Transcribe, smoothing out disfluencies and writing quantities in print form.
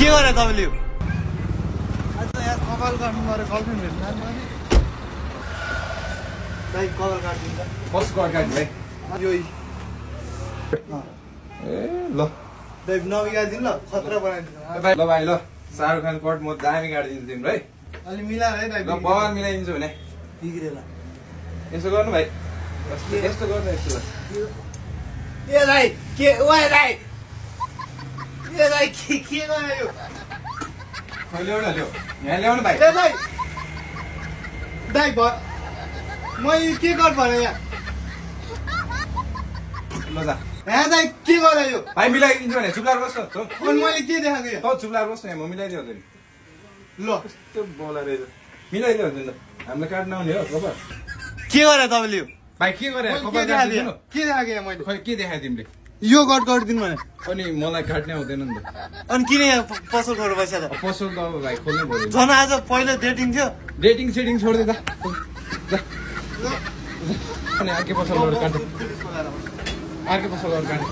के गरे तपाईँले यो आज यहाँ कपाल काट्नु पऱ्यो गर्लफ्रेन्ड भेट्नु दाइ कपाल काट्दिन्छ कसको काट्नु भाइ यो ए ल दाइ नबिगारिदिनु ल खतरा बनाइदिनु भाइ ल भाइ ल शाहरुख खान कट म दामी काटिदिन्छु तिम्रो है अलि मिलाएर है दाइ ल बगान मिलाइदिन्छु भने बिग्रेला यसो गर्नु भाइ यस्तो गर्नु यस्तो ए दाइ के ओए दाइ ए दाइ के गरे यो ल्याउन ल्याउ यहाँ ल्याउनु भाइ ए दाइ दाइ मैले के गर भने यहाँ ल जा यहाँ दाइ के गरे यो भाइ मिलाइदिन्छु भने चुप्लाएर बस्नु त अनि मैले के देखाएको यो चुप्लाएर बस्नु यहाँ म मिलाइदिइहाल्छु नि ल कस्तो बोला रहेछ मिलाइदिइहाल्छु नि त हामीलाई काट्न आउने हो कपाल के गरे तपाईँले यो भाइ के गरे मैले कपाल के काटिदिनु देखाएको यहाँ मैले खै के देखायो तिमीले यो गट गरिदिनु भने अनि मलाई काट्ने आउँदैन नि त अनि किन यहाँ पसल गरेर बस्या त पसल त अब भाइ खोल्नै पऱ्यो झन् आज पहिलो डेटिङ थियो डेटिङ सेटिङ छोड्दै त अनि अर्कै पसल गरेर काट्यो अर्कै पसल गरेर काट्यो